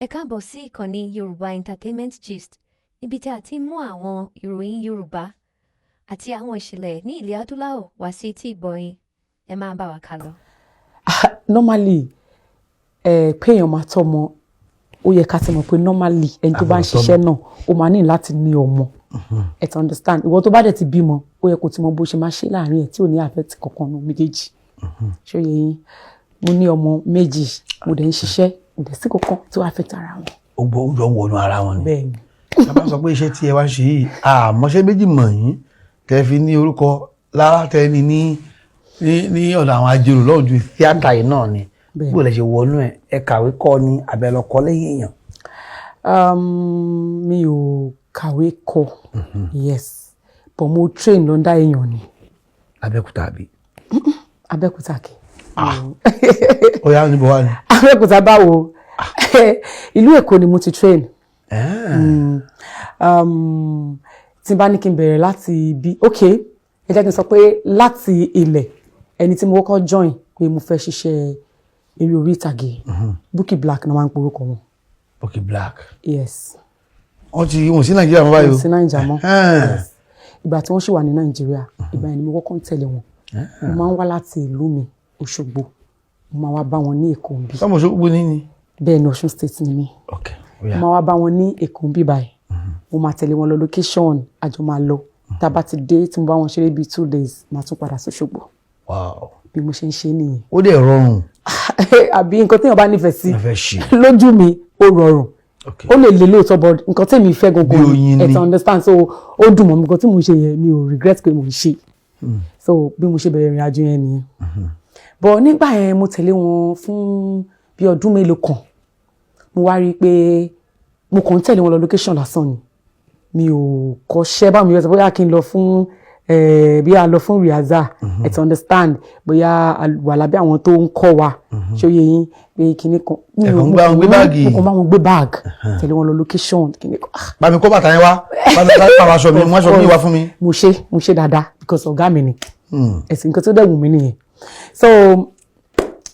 Ẹ káàbọ̀ sí ìkànnì Yorùbá Entertainment Gist, níbi tí a ti ń mú àwọn ìròyìn Yorùbá àti àwọn ìṣẹ̀lẹ̀ ní ilẹ̀ Adúláwọ̀ wá sí etí ìgbọ́ yín. Ẹ máa bá wa kálọ. Normally, ẹ pé èèyàn máa tọ́mọ, ó yẹ ká ti mọ̀ pé normally, ẹni tó bá ń ṣiṣẹ́ náà, ó máa ní láti ní ọmọ. Ẹ ti understand? Ìwọ tó bá dẹ̀ ti bímọ, ó yẹ kó ti mọ bó ṣe máa ṣe láàrin ẹ̀ tí ò ní affect kankan nù méjèèjì. Ṣó yẹ yín? Mo ní ọmọ 2, mo dẹ̀ ń ṣiṣẹ́, mo dẹ̀ sí kankan tó affect ara wọn. Ó gbọ́, ó jọ ń wọnú ara wọn ni. Bẹ́ẹ̀ ni. Bàbá sọ pé iṣẹ́ tí ẹ wá ń ṣe yìí, àmọ́ṣẹ́ méjì mọ̀ yín tẹ́ fi ní orúkọ lára tẹ́ ní ọ̀dọ̀ àwọn ajérò lọ́wọ́ ju tíátà yìí náà ni. Bẹ́ẹ̀. Bó lẹ ṣe wọnú ẹ̀? Ẹ kàwé kọ́ ni àbẹ̀lọkọ lẹ́yìn èèyàn? Mi ò kàwé kọ́, yes, but mo train lọ́ndà èèyàn ni. Abẹ́òkúta àbí? Abẹ́òkúta kẹ̀. Ó yá, níbo wá ni? Abẹ́òkúta báwo? Ìlú Èkó ni mo ti train. Tí n bá ní kí n bẹ̀rẹ̀ láti bí, ok, ẹ jẹ́ kí n sọ pé láti ilẹ̀, ẹni tí mo kọ́kọ́ join pé mo fẹ́ ṣiṣẹ́ eré orí ìtàgé, Bukky Black ni wọ́n máa ń porúkọ wọn. Bukky Black? Yes. Wọ́n ti wọ́n sí Nàìjíríà mọ́ báyìí o. Wọ́n sí Nàìjíríà mọ́. Yes. Ìgbà tí wọ́n ṣì wà ní Nàìjíríà, ìgbà yẹn ni mo kọ́kọ́ ń tẹ̀lé wọn. Mo máa ń wá láti ìlú mi, Òṣogbo, mo máa wá bá wọn ní Èkó ń bí. Sọmọ Òṣogbo ní? Bẹ́ẹ̀ ni, Ọ̀ṣun State ni mí. Ok, ó Mo yá. máa wá bá wọn ní Èkó ń bí báyìí, mo máa tẹ̀lé wọn lọ location, àjọ máa lọ. Tá a bá ti dé, tí mo bá wọn ṣeré bíi 2 days, màá tún padà sóṣogbo. Bí mo ṣe ń ṣe nìyẹn. Ó dẹ̀ rọrùn. Àbí nǹkan téèyàn bá nífẹ̀ẹ́ sí. Ẹ fẹ́ ṣe. Lójú mi, ó rọrùn. Ó lè le lóòótọ́, but nǹkan tèmi fẹ́ Bí gangan oyin ẹ ni. ti understand? So ó dùn mọ́ mi. Nǹkan tí mo ń ṣe yẹn, mi ò regret pé mo ń ṣe. So bí mo ṣe bẹ̀rẹ̀ ìrìn àjò yẹn nìyẹn. But nígbà yẹn, mo tẹ̀lé wọn fún bí ọdún mélòó kan. Mo wá rí i pé mo kàn ń tẹ̀lé wọn lọ location lásán ni, mi ò kọ́ṣẹ́. Báwo mi yọ sọ bóyá kí n lọ fún bí a lọ fún rehearsal, ẹ ti understand, bóyá a wà lábẹ́ àwọn tó ń kọ́ wa. Ṣé ó yé yín pé kinní kan mi Ẹ ò kàn ń gbá wọn gbé báàgì. Mo kàn bá wọn gbé báàgì, tẹ̀lé wọn lọ location, kinní kan. Ah, Bá mi kó bàtà yẹn wá, bá mi pàrọ̀ aṣọ mi, mú aṣọ mi wá fún mi. Mo ṣe dáadáa because ọ̀gá mi ni. Ẹ̀sìn nǹkan tó dẹ̀ wù mí nìyẹn. So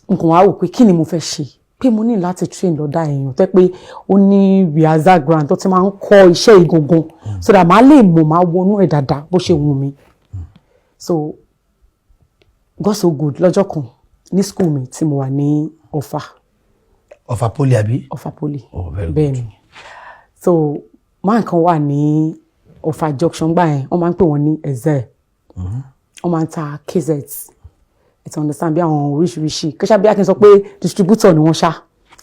nǹkan wá wò pé kí ni mo fẹ́ ṣe, pé mo ní láti train lọ́dà èèyàn tẹ́ pé ó ní rehearsal ground tó ti máa ń kọ́ iṣẹ́ ìgangan, so that màá lè mọ̀, máa wọnú ẹ̀ dáadáa bó ṣe wù mí. So God so good, lọ́jọ́ kan ní school mi tí mo wà ní Ọ̀fà. Ọ̀fà Poly àbí? Ọ̀fà Poly. Oh, very good. Bẹ́ẹ̀ ni. So máa kan wà ní Ọ̀fà Junction gbà yẹn, wọ́n máa ń pè wọ́n ní Ezel. Wọ́n máa ń ta KZ, ẹ ti understand, bí àwọn oríṣiríṣi kí ṣá, bí a kì í sọ pé distributor ni wọ́n ṣá.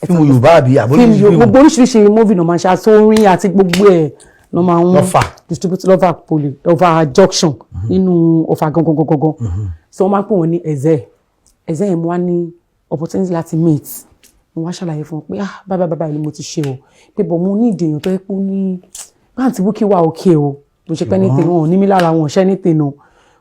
Ẹ ti Fíìmù Yorùbá àbí àbórí? Fíìmù Yorùbá, gbogbo oríṣiríṣi movie náà máa ń ṣe, àtòrin àti gbogbo ẹ̀ ló máa ń Lọ́fà. distribute lọ́fà Poly, Ọ̀fà Junction, nínú Ọ̀fà gangan gangan gangan. So wọ́n máa ń pè wọ́n ní Ezel. Ezel yẹn, mo wá ní opportunity láti meet. Mo wá ṣàlàyé fún wọn pé, ah, báyìí báyìí báyìí ni mo ti ṣe o, pé bọ̀ mo ní ìdèyàn tó yẹ pé ó ní báńtì Bukky wà òkè o, bó ṣe pẹ́ ní tèmi, wọn ò ní mí lára, wọn ò ṣẹ́ ní tèmi o,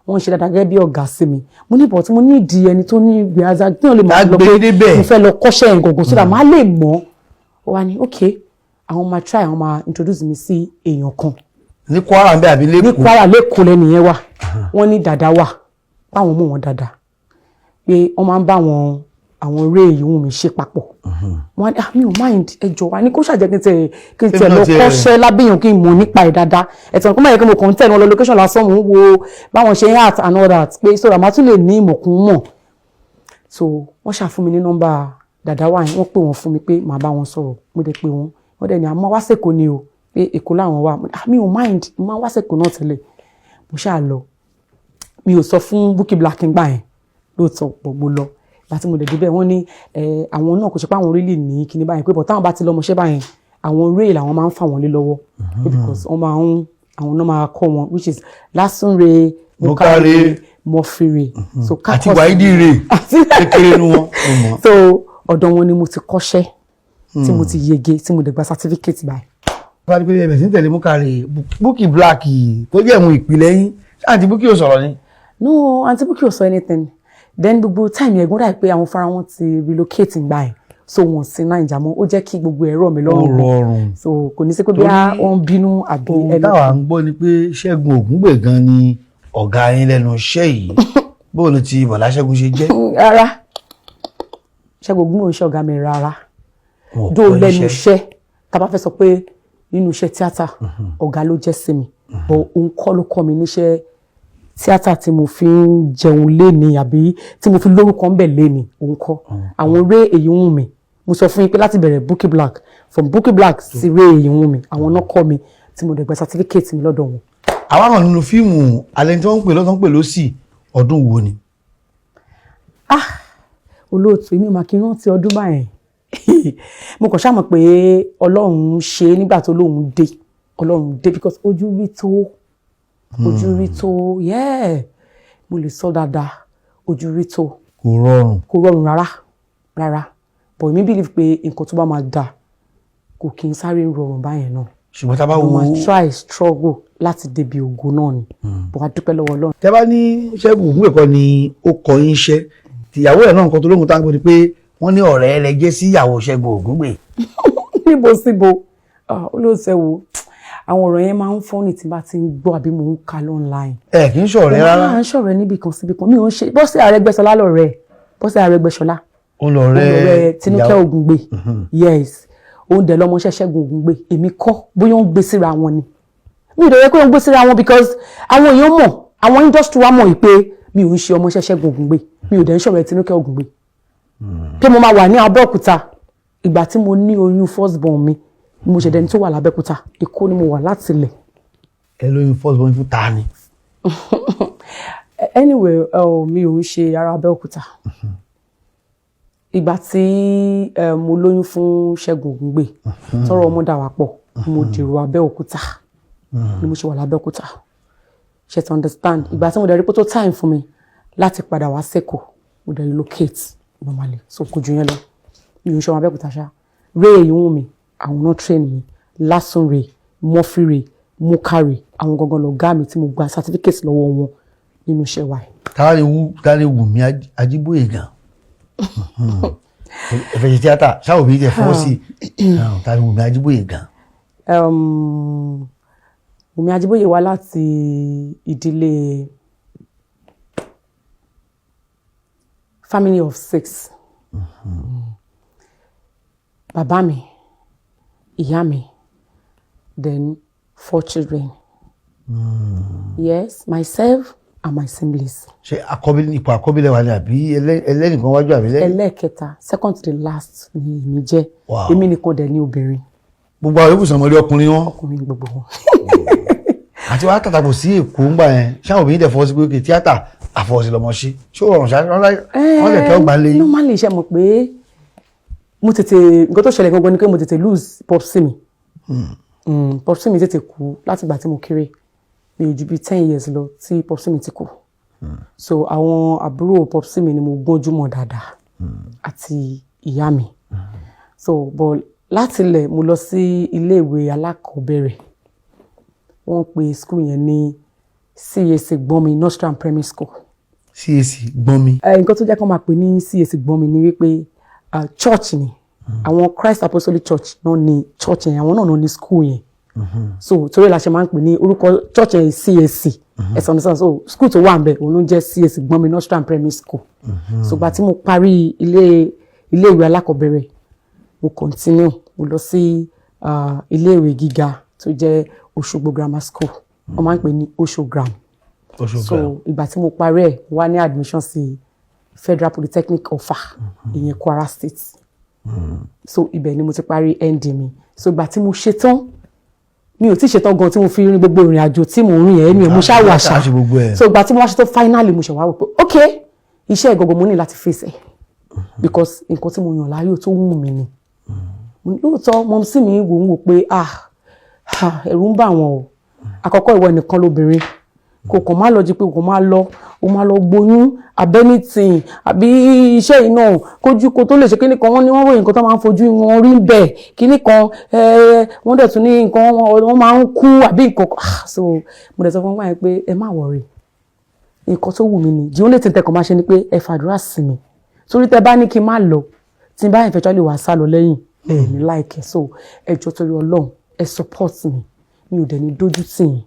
wọ́n ń ṣe dáadáa gẹ́gẹ́ bí ọ̀gá sí mi. Mo ní bọ̀ tí mo ní ìdí ẹni tó ní rehearsal tí wọ́n lè máa lọ Lágbé pé débẹ̀. mo fẹ́ lọ kọ́ṣẹ́ yẹn gangan so that màá lè mọ̀. Ó wá ní ok, àwọn máa try, àwọn máa introduce mi sí èèyàn kan. Ní Kwara ń bẹ àbí Ní lẹ́kọ̀ọ́? Kwara, lẹ́kọ̀ọ́ lẹ́nìyẹn wà. Wọ́n ní dàda wà, báwọn mọ̀ wọ́n dáadáa, pé wọ́n máa ń bá àwọn eré ìhun mi ṣe papọ̀. Wọ́n á ní, ah, mi ò mind, ẹ jọ̀ọ́ wá ní kó ṣàjẹ́ kí n tẹ̀ Kémi lọ náà tiẹ̀- kọ́ṣẹ́ lábẹ́yàn, kí n mọ̀ nípa ẹ̀ dáadáa. Ẹ̀tàn kó má yẹ kí mo kàn ń tẹ̀lé wọn lọ location lásán, mò ń wo báwọn ṣe ń act and all that, pé so that màá tún lè ní ìmọ̀ kún mọ̀. So wọ́n ṣàfún mi ní nọ́mbà dàda wà yẹn. Wọ́n pè wọ́n fún mi pé màá bá wọn sọ̀rọ̀. Mo dẹ̀ pé wọ́n, wọ́n dẹ̀ ní àmọ́ wá sẹ́kọ̀ọ́ ni o, pé Èkó làwọn wà. Ah, mi ò mind, mo máa wá sẹ́kọ̀ọ́ náà tẹ́lẹ̀. Mo ṣáà lọ. Mi ò sọ fún Bukky Black ngbà yẹn lóòótọ́ pọ̀. Mo lọ. Ìgbà tí mo dẹ̀ débẹ̀, wọ́n ní àwọn náà kò ṣe pé àwọn really ní kíní báyẹn, pé but táwọn bá ti lọ mọṣẹ́ báyẹn, àwọn ray làwọn máa ń fà wọ́n lé lọ́wọ́, pé because wọ́n máa ń, àwọn náà máa kọ́ wọn, which is Lásùnre, Mokare, Mọ̀fìrè, so àti Wáídì rè kékeré nu wọn, mo mọ̀. So ọ̀dọ̀ wọn ni mo ti kọ́ṣẹ́, tí mo ti yege, tí mo dẹ̀ gba certificate báyìí. Bá a di pé ẹbẹ̀ sí ń tẹ̀lé Mokare, Bukky Black tó jẹ́ ìmú ìpìlẹ̀ yín, àǹtí Bukky ò sọ̀rọ̀ ni? No, Aunty Bukky ò sọ anything. Then gbogbo time yẹn gbọ́dọ̀ pé àwọn fara wọn ti relocate ngbà yẹn, so wọn sí Naija mọ́. Ó jẹ́ kí gbogbo ẹ̀rọ mi Ó lọ́rùn gan. rọrùn. So kò ní sí pé bí wọ́n bínú àbí Ohun ẹni. táwa ń gbọ́ ni pé Ṣẹ́gun Ògúngbè gan ni ọ̀gá yín lẹ́nu iṣẹ́ yìí. Bó ló ti bọ̀dá Ṣẹ́gun ṣe jẹ́? Rárá, Ṣẹ́gun Ògúngbè ò ṣe ọ̀gá mi rárá. Wọn ò Dó kọ́ lẹ́nu níṣẹ́. iṣẹ́, tá a bá fẹ́ sọ pé nínú iṣẹ́ tíátà, ọ̀gá ló jẹ́ sí mi, but òun kọ́ ló kọ́ mi níṣẹ́ tíátà tí mo fi ń jẹun léni àbí tí mo fi lórúkọ ń bẹ̀ léni. Òun kọ́. Àwọn Ray Èyíwùnmí, mo sọ fún yín pé láti bẹ̀rẹ̀ Bukky Black, from Bukky Black sí Ray Èyíwùnmí, àwọn náà kọ́ mi tí mo dẹ̀ gba certificate mi lọ́dọ̀ wọn. Àwa náà nínú fíìmù alẹ́ tí wọ́n ń pè lọ́tọ̀ ń pè lọ́sì, ọdún wo ni? Ah, olóòtú, èmi mà kí n rántí ọdún báyẹn. Mo kàn ṣáà mọ̀ pé Ọlọ́run ṣe é nígbà tó lóun dé, Ọlọ́run dé, because ojú rí tó, ojú rí tó. Yeah, mo lè sọ dáadáa, ojú rí tó. Kò rọrùn. Kò rọrùn rárá rárá, but èmi believe pé nǹkan tó bá máa dà kò kí n sáré rọrùn báyẹn náà. Ṣùgbọ́n tá a bá Mo wo máa try struggle láti débi ògo náà ni, but a dúpẹ́ lọ́wọ́ Ọlọ́run. Tẹ́ bá ní Ṣẹ́gun Ògúngbè kọ́ ni ó kọ yín iṣẹ́, tìyàwó ẹ̀ náà, nǹkan tó lóhun tá a gbọ́ ni pé wọ́n ní ọ̀rẹ́ rẹ̀ jẹ́ sí ìyàwó Ṣẹ́gun Ògúngbè. Níbo síbo? Ah, olóòtú, ẹ wo, àwọn ọ̀rọ̀ yẹn máa ń funny tí n bá ti ń gbọ́ àbí mò ń kà online. Ẹ kì í ṣọ̀rẹ́ rárá? Mo máa ń ṣọ̀rẹ́ níbì kan síbì kan. Mi ò ń ṣe Bọ́sẹ̀ Arẹ́gbẹ́ṣọlá lọ̀rẹ́, Bọ́sẹ̀ Arẹ́gbẹ́ṣọlá. Ó lọ rẹ́ Ọ̀rẹ́ Tinúkẹ́ Ògúngbè, yes. Òun dẹ̀ lọ́mọṣẹ́ Ṣẹ́gun Ògúngbè. Èmi kọ́. Bóyá ó ń gbé síra wọn ni, mi ò dẹ̀ yẹ pé ó ń gbé síra wọn, because àwọn èèyàn mọ̀, àwọn industry wa mọ̀ yìí pé mi ò ń ṣe ọmọṣẹ́ Ṣẹ́gun Ògúngbè, mi ò dẹ̀ ń ṣọ̀rẹ́ Tinúkẹ́ Ògúngbè. Pé mo máa wà ní Abẹ́òkúta ìgbà tí mo ní oyún first born mi, mo ṣẹ̀dẹ̀ ní tó wà lábẹ́òkúta. Èkó ni mo wà láti ilẹ̀. Ẹ lóyún first born fún ta ni? Anyway, mi ò ń ṣe ará Abẹ́òkúta. Ìgbà tí mo lóyún fún Ṣẹ́gun Ògúngbè, tọrọ ọmọ dà wá pọ̀, mo dèrò Abẹ́òkúta ni mo ṣe wà lábẹ́òkúta. Ṣe to understand? Ìgbà tí mo dẹ̀ rí pé tó time fún mi láti padà wá sẹ́kọ̀ọ́, mo dẹ̀ relocate normally. So kò jù yẹn lọ, mi ò ń ṣe ọmọ Abẹ́òkúta ṣá. Ray Èyíwùnmí, àwọn náà train mi. Lasun Ray, Murphy Ray, Mukari, àwọn gangan lọ̀gá mi tí mo gba certificate lọ́wọ́ wọn nínú iṣẹ́ wa yìí. Táwa lè wù mí Ajíbóyè gan, ẹ fẹ́ ṣe tíátà, ṣáà òbí tẹ fọwọ́ sí i? Táwa lè Wùmí Ajíbóyè gan? Wùmí Ajíbóyè wá láti ìdílé family of six. Bàbá mi, ìyá mi, then four children. Yes, myself and my siblings. Ṣé àkọ́bí, ipò àkọ́bí lẹ́wà ni àbí ẹlẹ́nìkan wájú àbí lẹ́yìn? Ẹlẹ́ẹ̀kẹta, second to the last ni èmi jẹ́. Èmi nìkan dẹ̀ ní obìnrin. Gbogbo àwọn ibùsùn ọmọdé ọkùnrin wọn. Ọkùnrin gbogbo wọn. Àti wàá tàtàkùn sí Èkó ńgbà yẹn, ṣáà òbí dẹ̀ fọwọ́ sí pé kí tíátà àfọwọ́sí lọmọ ṣe, ṣé ó rọrùn ṣá? Wọ́n lè tẹ́ ọgbà lé yín? Normally, ṣe mọ̀ pé mo tètè, nǹkan tó ṣẹlẹ̀ gangan ni pé mo tètè lose popsi mi. Popsi mi tètè kú láti ìgbà tí mo kéré. Mi ò ju bíi 10 years lọ tí popsi mi ti kú. So àwọn àbúrò popsi mi ni mo gbọ́njú mọ̀ dáadáa àti ìyá mi. So but láti ilẹ̀, mo lọ sí iléèwé alákọ̀ọ́bẹ̀rẹ̀. Wọ́n pe school yẹn ní CAC Gbọ́nmi Nursery and Primary School. CAC Gbọ́nmi. Nǹkan tó jẹ́ kó máa pè ní CAC Gbọ́nmi ni wípé church ni àwọn Christ Apostolic Church náà ní church yẹn, àwọn náà ní school yẹn. So torí la ṣe máa ń pè ní orúkọ church yẹn CAC ẹ̀sán ní sàn. So school tó wà ń bẹ̀, òun ló ń jẹ́ CAC Gbọ́nmi Nursery and Primary School. So gba tí mo parí iléèwé alákọ̀ọ́bẹ̀rẹ̀, mo continue, mo lọ sí iléèwé gíga tó jẹ́ Òṣogbo Grammar School. Wọ́n máa ń pè ní Oshogram. Òṣogbo. So ìgbà tí mo parí ẹ̀, mo wá ní admission sí Federal Polytechnic Ọ̀fà, ìyẹn Kwara State. So ibẹ̀ ni mo ti parí ND mi. So ìgbà tí mo ṣetán, mi ò tí ṣetán gan tí mo fi rin gbogbo ìrìn àjò tí mò ń rìn yẹn, mi ò mo ṣáà wà ṣá. Ṣe gbogbo ẹ̀. So ìgbà tí mo wá ṣetán finally, mo ṣe wá wò pé ok, iṣẹ́ ìgangan mo ní láti face ẹ̀, because nǹkan tí mo yàn láàyò tó wù mí ni. Lóòótọ́, mọ̀ sí mi wò ń wò pé ah ah, ẹ̀rù ń bà wọ́n o. Àkọ́kọ́, ìwọ nìkan lóbìnrin, kò kàn má lọ jí pé kò má lọ, o má lọ gboyún abẹ́nìtìn àbí iṣẹ́ yìí náà kójú kó tó lè ṣe kíní kan. Wọ́n ní wọ́n ròyìn nǹkan tó máa ń fojú wọn rí bẹ́ẹ̀ kíní kan, wọ́n dẹ̀ tún ní nǹkan wọ́n máa ń kú àbí nǹkan. Ah, so mo dẹ̀ sọ fún wọn báyìí pé ẹ má worry, nǹkan tó wù mí ni. The only thing tẹ́ kàn máa ṣe ni pé ẹ fàdúrà sí mi, torí tẹ́ bá ní kí n má lọ, tí n bá eventually wà sá lọ lẹ́yìn, ẹ ní láìkẹ́. So ẹ jọ̀ọ́, torí Ọlọ́run, ẹ support mi, mi ò dẹ̀ ní dójú tì yín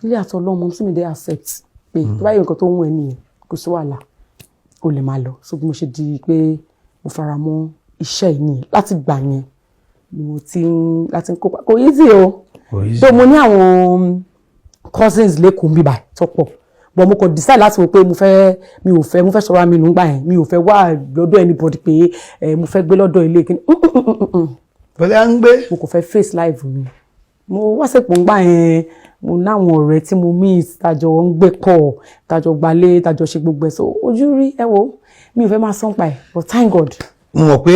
ilé àti Ọlọ́run. Mọ́ sí mi dé accept pé tó bá yẹ nǹkan tó ń wù ẹ́ nìyẹn, kò sí wàhálà, o lè máa lọ. So bí mo ṣe di pé mo fara mọ́ Iṣẹ́ yìí nìyẹn. Láti gbà yẹn ni mo ti ń láti ń kópa. Kò easy o. Kò easy. So mo ní àwọn cousins lẹ́kọ̀ọ́ bíbà tó pọ̀, but mo kàn decide láti wò pé mo fẹ́, mi ò fẹ́, mo fẹ́ sọ̀rọ̀ mi nù gbà yẹn. Mi ò fẹ́ wà lọ́dọ̀ anybody pé ẹ mo fẹ́ gbé lọ́dọ̀ ilé kí ni. Pẹ̀lẹ́ à ń gbé. Mo kò fẹ́ face life mi. Mo wá sèpò ńgbà yẹn, mo náwọn ọ̀rẹ́ tí mo meet, tajọ ń gbé pọ̀, tajọ gbalé, tajọ ṣe gbogbo ẹ̀. So ojú rí, ẹ wo, mi ò fẹ́ máa sọ́n pa ẹ̀, but thank God. Mo mọ̀ pé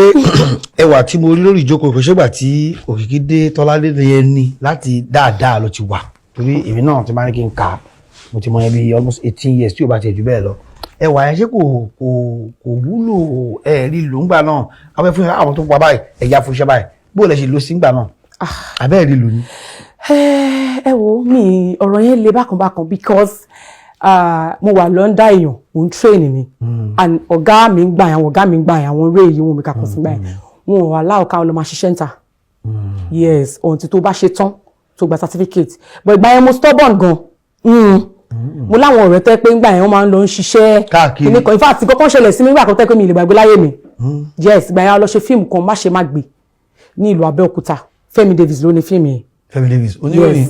ẹwà tí mo rí lórí ìjókòó kò ṣègbà tí Òkìkí dé Tọ́ládé yẹn ní láti dáadáa ló ti wà, torí èmi náà ti máa ní kí n kà á, mo ti mọ yẹn bí almost 18 years, tí ò bá tiẹ̀ jù bẹ́ẹ̀ lọ. Ẹwà yẹn, ṣé kò wúlò? Ẹ rí lò ńgbà náà, àwọn fún àwọn tó pa báyìí, ẹ̀yà fún iṣẹ́ báyìí, bó lẹ ṣe lò sí ńgbà náà, abẹ́ẹ̀ rí lò ní? Ẹ wo mi, ọ̀rọ̀ yẹn le bákan bákan because mo wà lọ́ndà èèyàn, mò ń train ni, and ọ̀gá mi ń gbà yẹn, àwọn ọ̀gá mi ń gbà yẹn, àwọn eré yìí wọn mi kàkọ́ sí gbà yẹn, wọn ò allow káwọn lọ máa ṣiṣẹ́ ń ta. Yes, until tó bá ṣe tán, tó gba certificate. But ìgbà yẹn mo stubborn gan. Mo láwọn ọ̀rẹ́ tẹ́ pé ńgbà yẹn wọ́n máa ń lọ ń ṣiṣẹ́ Káàkiri. kíní kan. In fact, kọ́kọ́ ṣẹlẹ̀ sí mi nígbà kan tẹ́ pé mi ì lè gbàgbé láyé mi. Yes, ìgbà yẹn a lọ ṣe fíìmù kan, Má ṣe má gbé, ní ìlú Abẹ́òkúta. Fẹ́mi Davis ló ní fíìmù yẹn. Fẹ́mi Davis oníròyìn?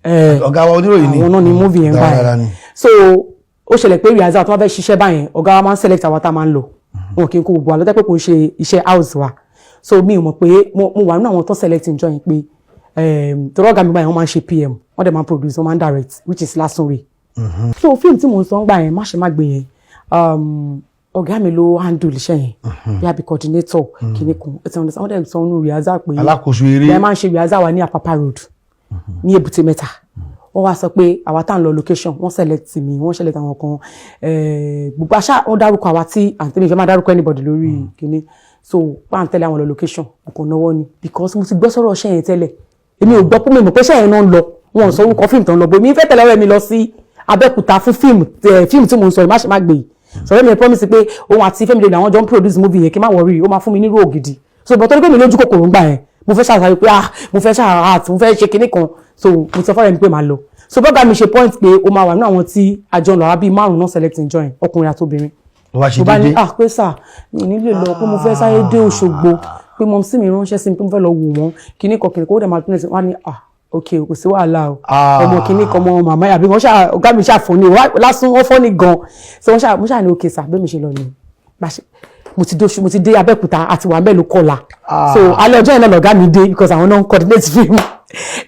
Yes. Ọ̀gá wa oníròyìn ni. Àwọn náà ni movie yẹn. Dáradára Báyìí ni. so ó ṣẹlẹ̀ pé rehearsal tó wọ́n fẹ́ ṣiṣẹ́ báyẹn, ọ̀gá wa máa ń select àwọn tá a máa ń lọ. Wọn kì í kó gbogbo wa lọ́tẹ́ pé kò ń ṣe iṣẹ́ house wa. So mi ò mọ̀ pé mo wà nínú àwọn tó select njọ́ yẹn pé torí ọ̀gá mi báyẹn, wọ́n máa ń ṣe PM, wọ́n dẹ̀ máa ń produce, wọ́n máa ń direct, which is Lásùnrè. So fíìmù tí mò ń sọ ń gbà yẹn, Má ṣe má gbé yẹn, ọ̀gá mi ló handle iṣẹ́ yẹn bí àbí coordinator kìíní kan. Ẹ ti understand? Wọ́n dẹ̀ sọ nínú rehearsal pé Alákòóso eré. Ẹ máa ń ṣe rehearsal wa ní Apapa Road ní Èbúté Mẹ́ta. Wọ́n wá sọ pé àwa tá à ń lọ location, wọ́n select mi, wọ́n select àwọn kan, gbogbo àṣà wọ́n dárúkọ àwa tí àǹtí mi fẹ́ máa dárúkọ anybody lórí kìíní. So wọ́n à ń tẹ̀lé àwọn lọ location, mo kàn náwó ni because mo ti gbọ́ sọ̀rọ̀ ọṣẹ́ yẹn tẹ́lẹ̀. Èmi ò gbọ́ pé mi mọ̀ pé iṣẹ́ yẹn náà ń lọ. Wọn ò sọ orúkọ fíìmù tó ń lọ bó. Mi fẹ́ tẹ̀lé ọ̀rẹ́ mi lọ sí Abẹ́òkúta fún fíìmù tí mo ń sọ yìí, Má ṣe má gbé yìí. Sọ̀rọ̀ mi promise pé òun àti Fẹ́mi Davis àwọn jọ ń produce movie yẹn, kí n má worry, ó máa fún mi ní role gidi. So but torí pé mi lójú kòkòrò ń gbà yẹn, mo fẹ́ ṣàṣàyò pé ah, mo fẹ́ ṣàrà, mo fẹ́ ṣe kinní kan. So mo sọ fọ́rẹ́ mi pé màá lọ. So bọ́gà mi ṣe point pé ó máa wà nínú àwọn tí àjọ ń lọ, àwa bíi márùn-ún náà select join, ọkùnrin àti obìnrin. Ló wá ṣe Mo bá ní déédéé. Ah, pé sà, mi ò ní lè lọ, pé mo fẹ́ sáré dé Òṣogbo, pé mọ̀ sí mi ránṣẹ́ sí mi, pé mo fẹ́ lọ wò wọ́n, kinní kan kinní kan. Ó dẹ̀ máa tún ẹ̀ wá ní, "Ah, ok, kò sí wàhálà o." Ah. Ọmọ kinní kan, ọmọ màmá àbí wọ́n ṣáà, ọ̀gá mi ṣáà fún ni lásán, wọ́n fọ́ ni gan. So wọ́n ṣáà, mo ṣáà ní ok sà. Bẹ́ẹ̀ mi ṣe lọ ni. Bá ṣe mo ti dóṣù, mo ti dé Abẹ́òkúta àti wà ń bẹ́ẹ̀ ló kọ̀la. So alẹ́ ọjọ́ yẹn náà lọ̀gá mi dé because àwọn náà ń coordinate film.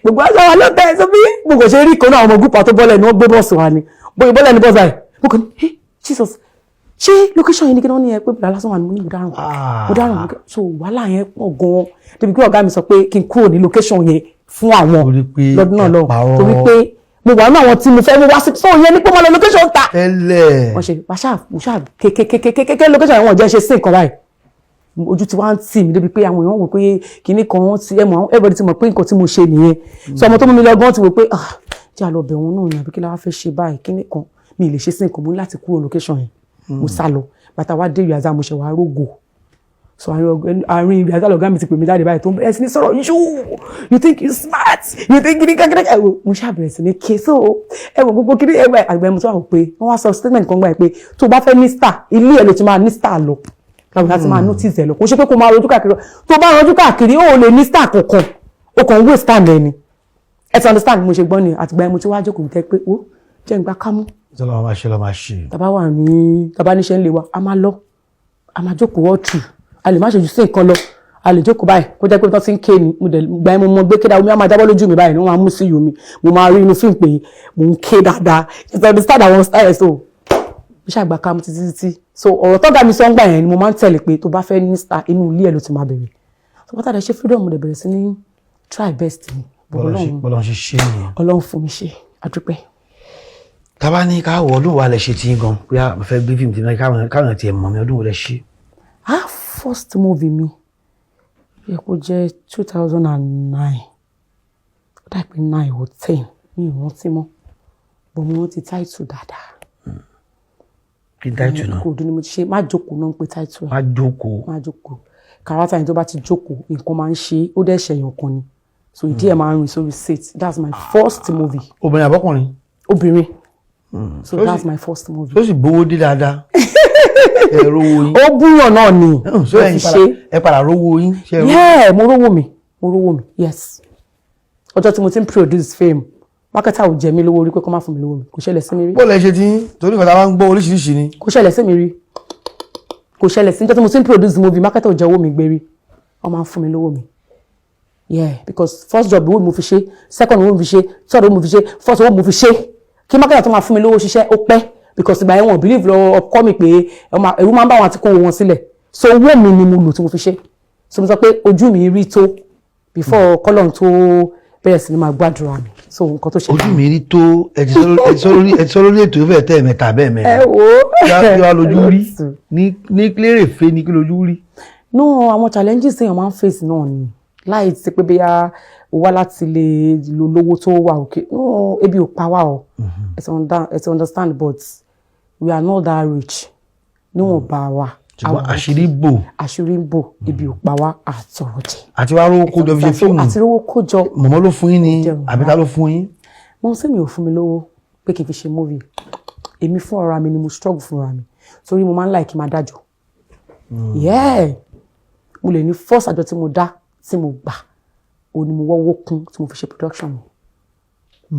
Gbogbo aṣọ wa ló tẹ̀ ẹ́ sọ bí mo kò ṣe rí kan náà, àwọn ọmọ group tó bọ́lẹ̀ ni wọ́n gbé bọ́ọ̀sì wa ni, bóyá bọ́lẹ̀ ní bọ́ọ̀sì báyìí. Mo kàn ní, "Hey, Jesus, ṣé location yìí ni?" Kí wọ́n ní ẹ pé bùrọ̀ lásán wà ní. Mo ní mo dáràn, mo dáràn. So wàhálà yẹn pọ̀ gan-an débi pé ọ̀gá mi sọ pé kí n kúrò ní location yẹn fún àwọn Torí pé lọ́dún náà ẹ lọ parọ́. Torí pé mo wà nínú àwọn tí mo fẹ́ mú wá sí. So yẹn ní pé mo lọ location ta Tẹ́lẹ̀. Wọ́n ṣe wàṣà, mo ṣáà kékékékékéké location yẹn, wọ́n jẹ́ ṣe sí nǹkan báyìí. Ojú ti wá ń tì mí débi pé àwọn èèyàn wò pé kinní kan wọ́n ti ẹ̀mọ́, everybody ti mọ̀ pé nǹkan tí mo ṣe nìyẹn. So ọmọ tó mú mi lọ gan ti wò pé, ah, jẹ́ àlọ́ bẹ̀ wọ́n náà ni, àbí kí la wá fẹ́ ṣe báyìí, kinní kan. Mi ì lè ṣe sí nǹkan, mo ní láti kúrò location yẹn. Mo sá lọ. Bàtà wá dé ìrìnàjà, mo ṣe wá rógò. So àárín ìrìnàjà lọ̀gá mi ti pè mí jáde báyìí, tó ń bẹ̀rẹ̀ sí ní sọ̀rọ̀, You think you smart, you think kini kankan." Ẹ wo, mo ṣáà bẹ̀rẹ̀ sí ní ké. So ẹ wo gbogbo kini ẹ wẹ àgbẹ̀, mo tún wà wò pé wọ́n wá sọ statement kan gbà pé tó o bá fẹ́ ní star, ilé ẹ̀ ló ti máa ní star lọ, láwọn láti máa notice ẹ lọ. Kò ṣe pé kó máa rojú káàkiri. Tó bá rojú káàkiri, ó lè ní star kankan, ó kàn waste time ẹ ni. Ẹ ti understand? Mo ṣe gbọ́ ni. Àtìgbà yẹn mo ti wá jókòó tẹ́ pé ó jẹ́ ìgbà kámú. Tọ́lá máa ṣe lọ́ máa ṣe. Tàbá wà ní, tàbá níṣẹ́ ń lé wa, a máa lọ, a máa jókòó ọ̀tù, a lè má ṣe jù sí nǹkan lọ, a lè jókòó báyìí kó jẹ́ pé tó ti ń ké ni. Mo dẹ̀ gba ẹ, mo mọ gbé kéda, omi á máa jábọ́ lójú mi báyìí ni wọ́n máa mú sí yomi, mo máa rí inú fíìmù pé mo ń ké dáadáa. You understand àwọn style? So mo ṣàgbà ká mo títí títí. So ọ̀rọ̀ tọ́gà mi sọ ń gbà yẹn ni mo máa ń tẹ̀lé pé tó bá fẹ́ ní star, inú ilé ẹ̀ ló ti máa bẹ̀rẹ̀. So bàtà dẹ̀ ṣe freedom, mo dẹ̀ bẹ̀rẹ̀ sí ní try best ni. Ọlọ́run Bọ́lá ṣe ṣe nìyẹn. Ọlọ́run fún mi ṣe, àdúpẹ́. Tábà ní ká wọ ọdún wa lẹ ṣe tí gan pé a fẹ́ gbé fíìmù tí náà káwọn tiẹ̀ mọ̀ mi, ọdún wo lẹ ṣe? Ah, first movie mi yẹ kó jẹ́ 2009, ó dà pé 9 or 10, mi ò rántí mọ́, but mo rántí title dáadáa. Kí title náà? Kò dún ni mo ti ṣe. Má jókòó náà ń pe title ẹ̀. Má jókòó. Má jókòó. Character yẹn, tó bá ti jókòó, nǹkan máa ń ṣe, ó dẹ̀ ṣẹ̀yàn kan ni. So ìdí ẹ̀ máa ń rìn sórí set. That's my first movie. Obìnrin àbọ́kùnrin? Obìnrin. So that's my first movie. Tó sì gbowó dé dáadáa. Ẹ rówó yín? Ó búyàn náà ni mo Ṣé fi ṣe. Ẹ padà rówó yín? Ṣé ẹ rówó? Yeah, mo rówó mi, mo rówó mi, yes. Ọjọ́ tí mo ti ń produce film, marketer ò jẹ mí lówó rí pé kó má fún mi lówó mi. Kò ṣẹlẹ̀ sí mi rí. Bó lẹ ṣe ti ń torí nǹkan tá a bá ń gbọ́, oríṣiríṣi ni. Kò ṣẹlẹ̀ sí mi rí, kò ṣẹlẹ̀ sí. Ọjọ́ tí mo ti ń produce movie, marketer ò jẹ owó mi gbé rí. Wọ́n máa ń fún mi lówó mi, yeah, because first job, owó mi mo fi ṣe, second, owó mi fi ṣe, third, owó mi fi ṣe, fourth, owó mi fi ṣe. Kí marketer tó máa fún mi lówó ṣiṣẹ́, ó pẹ́, because ìgbà yẹn wọn believe lọ ọkọ mi pé ẹ̀rù máa ń bá wọn àti kó owó wọn sílẹ̀. So owó mi ni mo lò tí mo fi ṣe. So mo sọ pé ojú mi rí tó before kọ́lọ́n tó bẹ̀rẹ̀ sí ni máa gbàdúrà mi. So nǹkan tó ṣe. Ojú mi rí tó, ẹ ti sọ lórí ètò ìfẹ́ tẹ́ ẹ̀mẹ́ta bẹ́ẹ̀ mẹ́rin. Ẹ wo. Kí wàá lójú rí ní lérèfé ní kí lójú rí? No, àwọn challenges téèyàn máa ń face náà ni, láì ti pé bóyá o wá láti lè lo lówó tó wà òkè. No, ebi ò pa wá o, ẹ ti understand, but we are not that rich níwọ̀nba wa. Ṣùgbọ́n àṣírí bò. Àṣírí ń bò, ebi ò pa wá, àtọ̀rọ̀ jẹ. Àti wàá rówó kójọ fi ṣe fíìmù. Àti rówó kójọ. Mọ̀mọ́ ló fún yín ni Jẹun. àbí ta ló fún yín? Mo sì mi ò fún mi lówó pé kí n fi ṣe movie. Èmi fún ara mi ni mo struggle fúnra mi, torí mo máa ń like máa dájọ́. Yeah, mo lè ní first àjọ tí mo dá, tí mo gbà, òun ni mo wọ́wọ́ kún tí mo fi ṣe production mi,